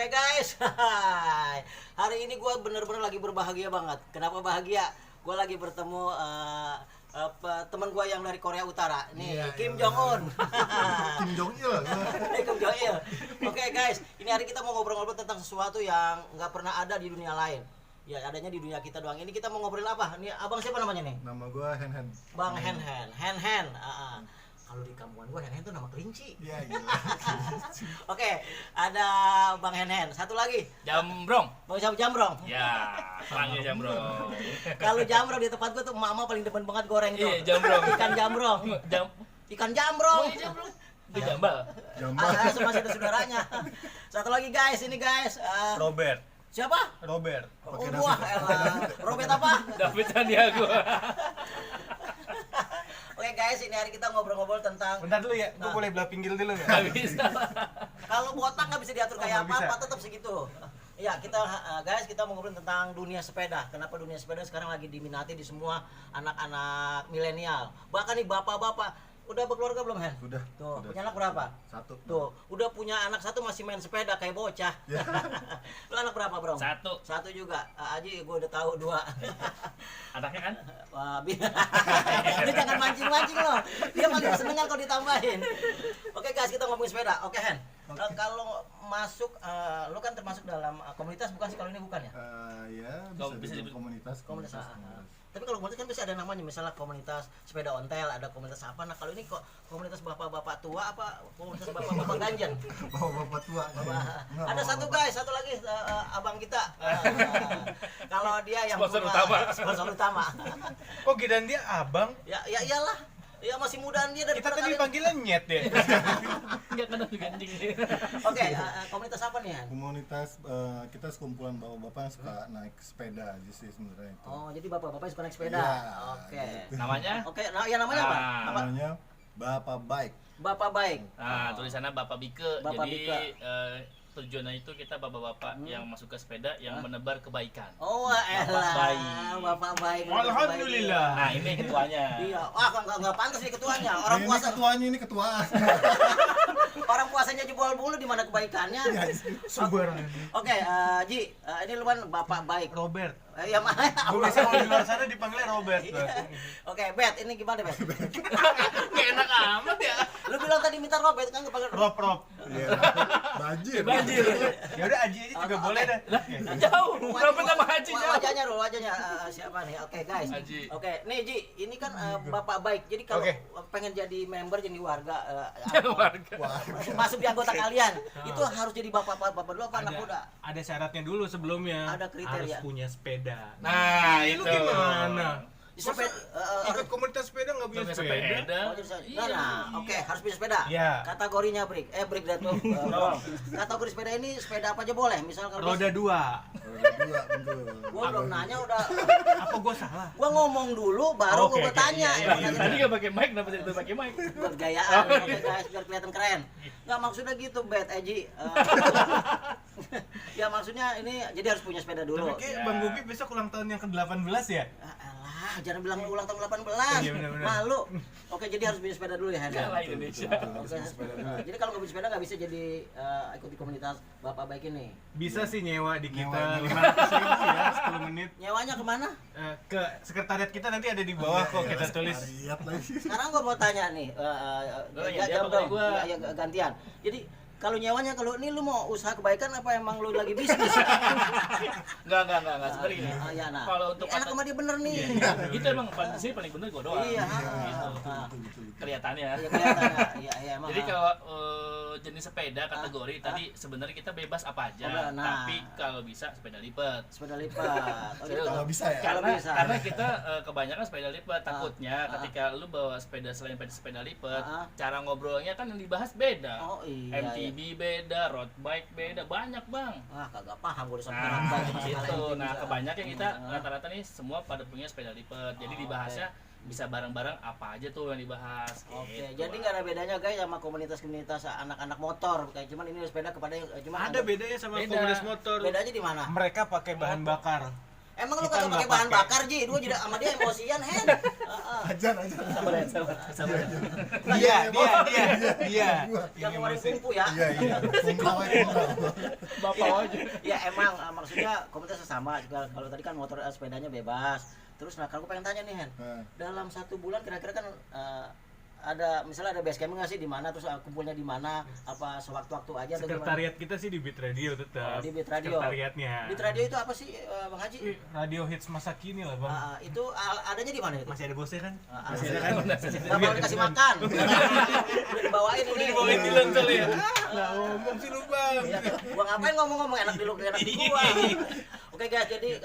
Oke guys, hari ini gue bener-bener lagi berbahagia banget. Kenapa bahagia? Gue lagi bertemu teman gue yang dari Korea Utara. Nih, Kim Jong Un. Kim Jong Il. Kim Jong Il. Oke guys, ini hari kita mau ngobrol-ngobrol tentang sesuatu yang nggak pernah ada di dunia lain. Ya adanya di dunia kita doang. Ini kita mau ngobrolin apa? Ini abang siapa namanya nih? Nama gue Hen Hen. Bang Hen Hen. Kalau di kampungan gue Hen Hen itu nama kelinci. Iya gila. Oke, ada Bang Hen Hen. Satu lagi. Jambrong. Mau siapa Jambrong? Ya, panggil Jambrong. Kalau Jambrong di tempat gue tuh mama paling demen banget goreng tuh. Iya, Jambrong. Ikan Jambrong. Ikan Jambrong. Oh, iya, Jambrong. Itu jambal. Jambal. Sama ada saudaranya. Satu lagi guys, ini guys. Robert. Siapa? Robert. Oh, dua. Robert apa? David Sandiago. Oke guys, ini hari kita ngobrol-ngobrol tentang Bentar dulu ya, gua boleh belah pinggir dulu nggak? Nggak bisa. kalau botak nggak bisa diatur kayak nggak apa, bisa. tetap segitu. Ya kita guys, kita mau ngobrol tentang dunia sepeda. Kenapa dunia sepeda sekarang lagi diminati di semua anak-anak milenial. Bahkan nih bapak-bapak. Udah berkeluarga belum, Hen? Udah. Tuh, Udah. punya anak berapa? Satu. Tuh, udah punya anak satu masih main sepeda kayak bocah. Ya. Lu anak berapa, Bro? Satu. Satu juga. Aji gue udah tahu dua. Anaknya kan? Wah, ini jangan mancing-mancing loh. Dia paling seneng kan kalau ditambahin. Oke guys, kita ngomongin sepeda. Oke, Hen. Kalau masuk, lu kan termasuk dalam komunitas bukan sih kalau ini bukan ya? Ya, Bisa dibilang komunitas. Komunitas. Tapi kalau komunitas kan bisa ada namanya, misalnya komunitas sepeda ontel, ada komunitas apa. Nah kalau ini kok komunitas bapak-bapak tua apa komunitas bapak-bapak ganjen? Bapak-bapak tua. Ada satu guys, satu lagi abang kita. Kalau dia yang Sponsor buka- utama. Sponsor utama. Kok gidan dia abang? Ya iyalah. Ya masih mudaan dia dari Kita tadi panggilnya nyet ya. Enggak kena juga anjing. Oke, komunitas apa nih, Han? Komunitas kita sekumpulan bapak-bapak yang suka naik sepeda aja sih sebenarnya itu. Oh, jadi bapak-bapak yang suka naik sepeda. Iya, Oke. gitu. Namanya? Oke, nah ya namanya apa? Ah. Apa? Namanya Bapak Baik. Bapak baik. Nah, tulisannya Bapak Bike. Bapak Jadi Bike. tujuannya itu kita bapak-bapak yang masuk ke sepeda yang menebar kebaikan. Oh, elah. baik. Bapak baik. Alhamdulillah. Nah, ini ketuanya. Iya. Wah, enggak pantas nih ketuanya. Orang Ini puasa ketuanya ini ketuaan. orang puasanya jebol mulu di mana kebaikannya. Subar. Oke, Ji, ini lu kan bapak baik. Robert. Ya mah. Gua biasa kalau di luar sana dipanggilnya Robert. Oke, Bet, ini gimana, Bet? Enggak enak amat ya. Lu bilang tadi minta Robert kan kepanggil Rob. Iya. Banjir. Banjir. Ya udah Aji aja juga Oke. boleh dah. Jauh. Berapa sama Haji jauh? Wajahnya dulu, wajahnya siapa nih? Oke, guys. Haji. Oke, nih Ji, ini kan bapak baik. Jadi kalau Oke. pengen jadi member, jadi warga, Warga. masuk di anggota kalian, itu harus jadi bapak dulu apa anak muda? Ada syaratnya dulu sebelumnya. Ada kriteria. Harus punya sepeda. Nah, Lu itu. gimana? Sepeda, Ikut komunitas sepeda nggak punya Punya sepeda? sepeda. oh, jadi saya- Iya. nah, oke, harus punya sepeda. Iya. Kategorinya break dah tuh. Kategori sepeda ini sepeda apa aja boleh? Misal kalau Roda 2. Roda dua, betul. gua belum nanya udah. Apa gua salah? Gua ngomong dulu baru Oke, gua oke, bertanya. iya, Makanya Tadi nggak pakai mic, kenapa jadi pakai mic? buat gayaan, oke guys, biar kelihatan keren. Nggak maksudnya gitu, Bet Eji. Ya maksudnya ini jadi harus punya sepeda dulu. Tapi kayak Bang Gupi besok ulang tahun yang ke-18 ya? Alah, jangan bilang ulang tahun 18. Iya, benar-benar. Malu. Oke, jadi harus punya sepeda dulu ya, Hen. Kalah Indonesia. Harus punya sepeda dulu. Jadi kalau nggak punya sepeda nggak bisa jadi ikut di komunitas Bapak Baik ini. Bisa sih nyewa di kita Nyewa. 500.000 ya, 10 menit. Nyewanya kemana? Ke sekretariat kita nanti ada di bawah kok kita tulis. Lihat lagi. Sekarang gua mau tanya nih, iya, dia jam apa dong, gua? ya, gantian. Jadi kalau nyewanya, kalau ini lu mau usaha kebaikan apa emang lu lagi bisnis? Enggak, sebenarnya gini. Ya, nah. Kalau untuk Enak sama dia bener nih. itu emang di sini paling bener gua doang. Iya. Gitu. Betul. Kelihatannya. Iya kelihatan. Iya emang. Jadi kalau jenis sepeda kategori tadi sebenarnya kita bebas apa aja, Oh, nah. tapi kalau bisa sepeda lipat. sepeda lipat. Oh, gitu. Kalau bisa ya. Kalau Karena, bisa. karena kita kebanyakan sepeda lipat, takutnya ketika lu bawa sepeda selain sepeda lipat, cara ngobrolnya kan yang dibahas beda. Oh iya. MTB beda, road bike beda, banyak bang. Wah, kagak paham gua udah Nah, sampai gitu. Nah, kebanyakan kita rata-rata nih semua pada punya sepeda lipat. Jadi Oh, dibahasnya bisa bareng-bareng apa aja tuh yang dibahas. Oke, gitu, jadi Bang. nggak ada bedanya guys sama komunitas-komunitas anak-anak motor. Kayak cuman ini sepeda kepada yang cuman Ada bedanya sama Beda. komunitas motor. bedanya di mana? Mereka pakai bahan bakar. Emang lu Kita kagak nggak pakai bahan pakai. bakar Ji, dua jadi sama dia emosian Hen. Ajar. Sabar ya, sabar. Dia. Yang kemarin kumpu ya. Iya. Kumpul. Bapak aja. Ya emang maksudnya komunitas sesama juga. Kalau tadi kan motor sepedanya bebas. Terus nah kalau gue pengen tanya nih Hen, dalam 1 bulan kira-kira kan ada misalnya ada base camp nggak sih di mana, terus kumpulnya di mana, apa sewaktu-waktu aja atau gimana? Sekretariat kita sih di Beat Radio tetap. Oh, di Beat Radio. Sekretariatnya. Beat Radio itu apa sih Bang Haji? Radio hits masa kini lah, Bang. Itu adanya di mana itu? Masih ada bosnya kan? Masih ada kan? Nggak mau dikasih makan. Udah dibawain ini. Dibawain Dilan kali ya. Nah, ngomong sih lu, Bang. Iya, gua ngapain ngomong-ngomong enak di lu enak di gua. Oke guys, jadi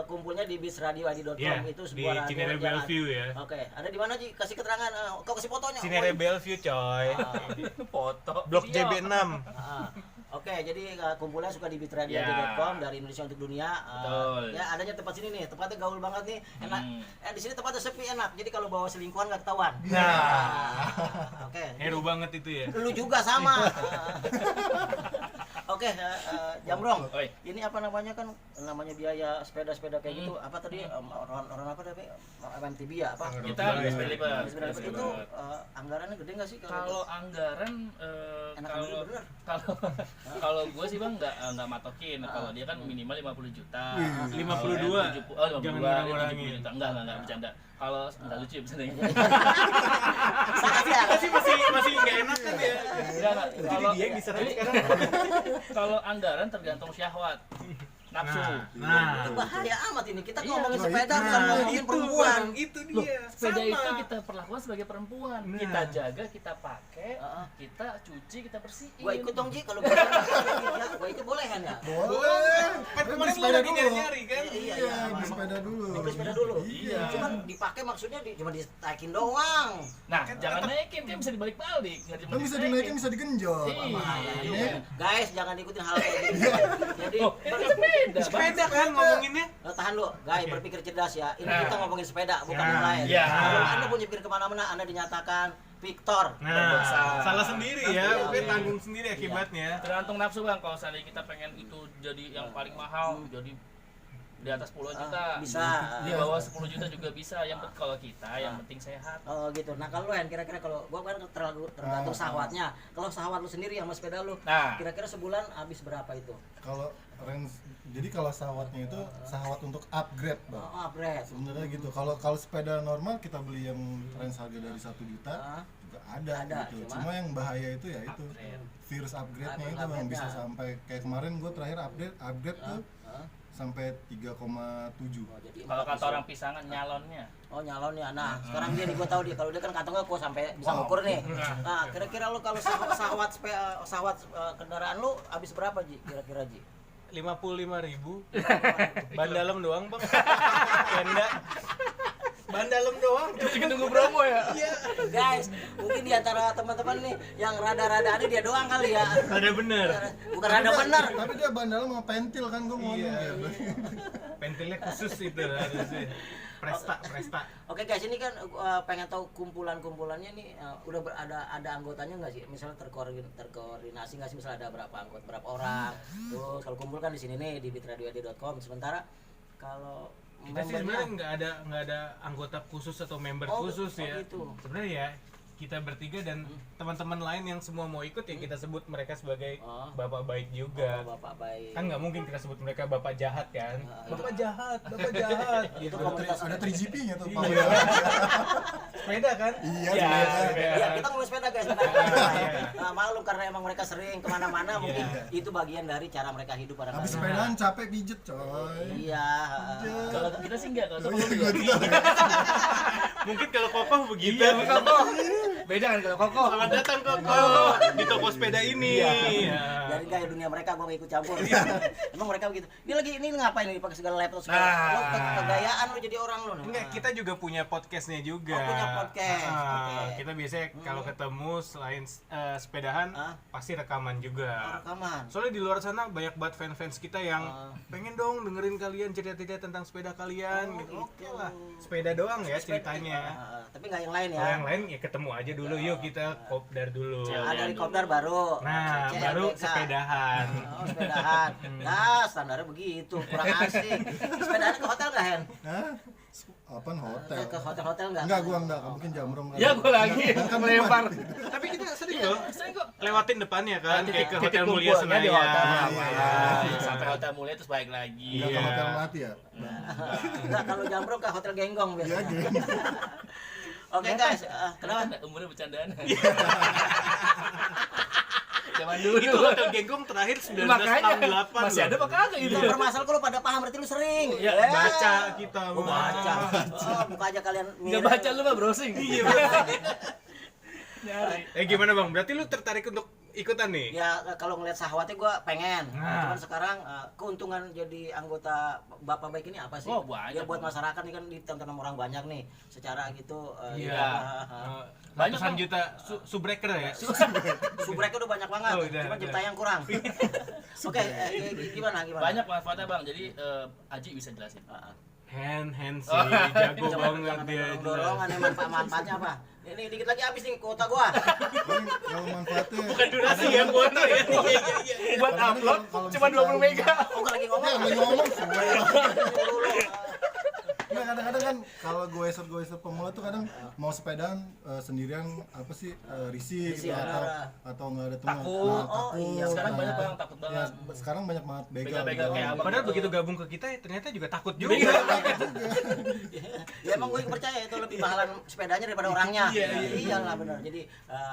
kumpulnya di bisradioid.com Iya, itu di sebuah radio Cinere yang- Bellevue ya. Oke, ada di mana Ji? Kasih keterangan, kau kasih fotonya. Cinere Bellevue, coy. Foto. Blok video. JB6. Oke, jadi kumpulnya suka di bitradio.com dari Indonesia untuk dunia. Betul. Ya, adanya tempat sini nih, tempatnya gaul banget nih, enak. Hmm. Di sini tempatnya sepi enak. Jadi kalau bawa selingkuhan nggak ketahuan. Oke. Hero banget itu ya. Lu juga sama. Oke, Jambrong. Oi. Ini apa namanya kan namanya biaya sepeda-sepeda kayak gitu. Apa tadi orang apa tadi? MTB ya apa? Kita sepeda lipat. Sepeda lipat itu anggarannya gede nggak sih Kalau anggaran Enak kalau dulu, bener. kalau gue sih Bang nggak matokin. Kalau dia kan minimal 50 juta. 52. 70, oh 52, Jangan dia ngurang-ngurangin. 70 juta. Enggak bercanda. Kalau enggak lucu bercandanya. Sangat ya. Masih nggak enak kan ya. Enggak. Kalau dia yang diserang sekarang. kalau anggaran tergantung syahwat. Nafsu. Nah. Itu bahaya amat ini. Kita Iya. ngomongin Nah, sepeda itu. bukan ngomongin perempuan. Itu Loh, dia. sepeda Sama. itu kita perlakukan sebagai perempuan. Nah. Kita jaga, kita pakai, Heeh. kita cuci, kita bersihin. Gua ikut dong Ji kalau gua ya. Gua ikut boleh kan ya? Boleh. Kan kemarin lu sepeda lagi dulu. nyari kan? Iya, Iya, beli sepeda dulu. Beli sepeda dulu. Iya. Cuman dipakai maksudnya cuma ditaikin doang. Nah, jangan naikin, dia bisa dibalik-balik. Nggak cuma Kan bisa dinaikin, bisa digenjot. Iya. Makanya. Iya. Guys, jangan ikutin hal kayak gitu. Jadi Oh, ini sepeda, Bang. Sepeda kan ngomonginnya. tahan lu, guys, berpikir cerdas ya. Ini Nah. kita ngomongin sepeda, bukan Ya. yang lain. Ya. Kalau Anda punya pikir kemana-mana, Anda dinyatakan Victor. Nah, Berdosa. salah sendiri ya, Iya, udah iya. tanggung sendiri akibatnya. Tergantung nafsu Bang. Kalau seandainya kita pengen itu jadi yang paling mahal, jadi di atas 10 juta. Bisa. Di bawah 10 juta juga bisa. Yang penting kalau kita yang penting sehat. Oh gitu. Nah kalau lu Hen, kira-kira kalau gua kan tergantung sahwatnya. Kalau sahwat lu sendiri sama sepeda lu, Nah. kira-kira sebulan habis berapa itu? Kalau range, jadi kalau sahwatnya itu sahwat untuk upgrade, Bang. Oh, upgrade. Sebenarnya gitu. Kalau sepeda normal kita beli yang range harga dari 1 juta juga ada gitu. Cuma yang bahaya itu ya itu virus upgrade-nya itu Bang, bisa sampai kayak kemarin gue terakhir upgrade tuh sampai 3,7. Oh, jadi Kalau empat kata bisa. orang pisangan nyalonnya. Oh nyalon ya. Nah sekarang dia nih gue tahu dia kalau dia kan kantongnya kok sampai bisa ngukur nih. Nah kira-kira lu kalau sahwat kendaraan lu habis berapa Ji? Kira-kira Ji? 55.000. Ban dalam doang, Bang. Tenda. Ban dalam doang. Jadi nunggu promo ya. Iya. Guys, mungkin di antara teman-teman nih yang rada-rada ada dia doang kali ya. Ada bener. Bukan rada bener. Tapi dia bandal sama pentil kan gue ngomong Iya. gitu. Pentilnya khusus itu harusnya. Presta. Oke guys, ini kan pengen tahu kumpulannya nih udah ada anggotanya nggak sih? Misalnya terkoordinasi nggak sih? Misalnya ada berapa orang? Terus kalau kumpul kan di sini nih di bitradio.com. Sementara kalau Kita sih sebenarnya nggak ada anggota khusus atau member khusus ya. Gitu. Sebenarnya ya kita bertiga dan teman-teman lain yang semua mau ikut ya kita sebut mereka sebagai bapak baik juga. Bapak baik. Kan nggak mungkin kita sebut mereka bapak jahat kan? Iya. Bapak jahat Itu gitu. komunitas Ada 3GP-nya tuh. Iya. Pak. Sepeda kan? Iya, Ya, sepeda. Ya, kita ngomong sepeda guys. Iya. Maklum karena emang mereka sering kemana-mana, mungkin itu bagian dari cara mereka hidup Habis kadang-kadang. sepedaan capek pijet, coy. Iya. Kalau kita sih enggak, kalau Oh, Kokoh iya, juga. gua Mungkin kalau kokoh begitu. Iya, Kokoh. Beda kan kalau Kokoh. Selamat datang kokoh di toko sepeda ini. Iya. Dari gaya dunia mereka gua gak ikut campur. Emang mereka begitu. Dia lagi ini ngapain nih pakai segala laptop segala. Nah. Lu kegayaan lu jadi orang lu. Enggak, kita juga punya podcastnya juga. Oh, punya podcast. Oke. Kita biasanya kalau ketemu selain sepedahan pasti rekaman juga. Rekaman. Soalnya di luar sana banyak banget fans-fans kita yang pengen dong dengerin kalian cerita-cerita tentang sepeda kalian gitu. Oke lah, sepeda doang ya ceritanya. Tapi nggak yang lain ya. Kalau yang lain ya ketemu aja dulu, yuk kita kopdar dulu. Dari kopdar baru. Nah, CLBK. baru sepedahan. sepedahan. Oh, sepedahan. Nah, standarnya begitu, kurang asik. Sepedahan ke hotel nggak, Hen? Hah? Apaan hotel? Ke hotel-hotel nggak? Enggak, gua enggak, mungkin Jamrong. Ya gua lagi melempar. Tapi kita sering loh Sering kok. lewatin depannya kan, kayak ke Hotel Titik Mulia kumpulnya di Senayan. hotel. Iya. Sampai hotel Mulia terus balik lagi. Enggak ke hotel Melati ya? Enggak, kalau Jamrong ke hotel Genggong Iya, biasanya. gini. Oke guys, kenapa? Umurnya bercandaan. Zaman dulu. Itu Hotel Genggong terakhir 1968. Masih ada apa kagak Itu gitu? permasalahan kalau pada paham berarti lu sering. Iya, Baca kita. Oh, baca. Oh, buka aja kalian. Enggak baca lu mah browsing. Iya. Nyari. Gimana Bang? Berarti lu tertarik untuk ikutan nih? Ya kalau ngeliat sahabatnya gue pengen. Nah. Cuman sekarang keuntungan jadi anggota Bapak Baik ini apa sih? Oh, banyak, Ya buat Bang. masyarakat nih kan ditonton sama orang banyak nih. Secara gitu. Iya. ya, Banyak, Ratusan Bang. juta subbreaker ya? Subrek udah banyak banget. Oh, udah, Cuma udah. cipta yang kurang. Oke, gimana? Banyak manfaatnya Bang. Jadi Aji bisa jelasin. Hand sih, jago banget dia. Dorongan nih manfaatnya apa? Ini dikit lagi habis nih kuota gua. Paling kalau manfaatnya Bukan durasi ya, foto ya. Buat upload cuma 20 mega. Oh, gua lagi ya ngomong. lagi ngomong Dulu. Nggak, kadang-kadang kan kalau goeser pemula tuh kadang mau sepedaan sendirian apa sih risih Risih, gitu, atau nggak ada teman. Takut. Nah, Oh, iya, sekarang nah, banyak yang takut ya, banget. sekarang banyak banget begal Begal-begal kayak abang. Padahal begitu gabung ke kita ternyata juga takut juga. Ya emang gue percaya itu lebih mahalan sepedanya daripada orangnya. Iya. Iyalah benar. Jadi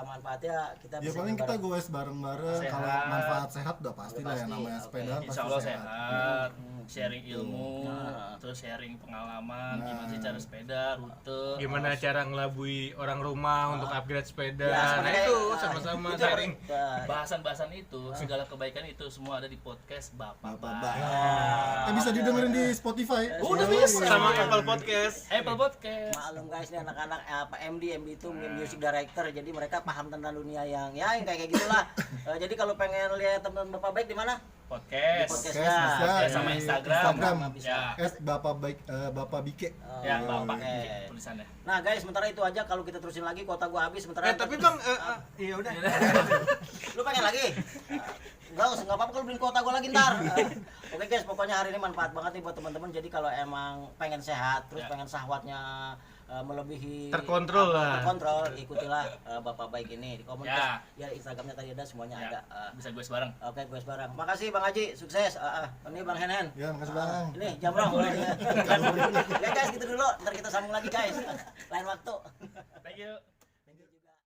manfaatnya kita Ya bisa paling kita bareng. goes bareng-bareng. Sehat. Kalau manfaat sehat udah pasti Udah lah ya, pasti. namanya Oke. sepedaan Insya pasti Allah sehat. sehat, sharing ilmu, Nah. terus sharing pengalaman, Nah. gimana sih cara sepeda, rute. Gimana cara ngelabui orang rumah untuk upgrade sepeda. Ya, Nah sebenarnya, itu sama-sama itu, sharing. Bahasan-bahasan itu, segala kebaikan itu semua ada di podcast Bapak Bapak Baik. Bisa didengerin di Spotify. Udah Yoi. bisa. Sama Apple Podcast. Apple Podcast. Maklum guys, ini anak-anak MD itu music director, jadi mereka paham tentang dunia yang kayak gitulah. Jadi kalau pengen lihat teman-teman Bapak Baik di mana? Podcast. Podcast. Podcast bisa Podcast sama di Instagram. Instagram. Bisa. Ya. Bapak Baik Bapak Bike. Ya, Oh, Bapak oke. tulisannya. Nah guys, sementara itu aja, kalau kita terusin lagi kuota gua habis sementara. Tapi Bang, iya udah. Lu pengen lagi? Enggak apa-apa kalau beliin kuota gua lagi ntar. Oke guys, pokoknya hari ini manfaat banget nih buat teman-teman. Jadi kalau emang pengen sehat, terus Ya. pengen syahwatnya melebihi Terkontrol lah. terkontrol, ikutilah Bapak Baik ini di komunitas. Ya Instagramnya tadi ada, semuanya ada. Ya, bisa gue bareng. Oke, gue bareng. Makasih Bang Haji, sukses. Ini Bang Henen. Ya, makasih Bang. Ini Jamrong. Ya guys, gitu dulu. Ntar kita sambung lagi guys. Lain waktu. Thank you.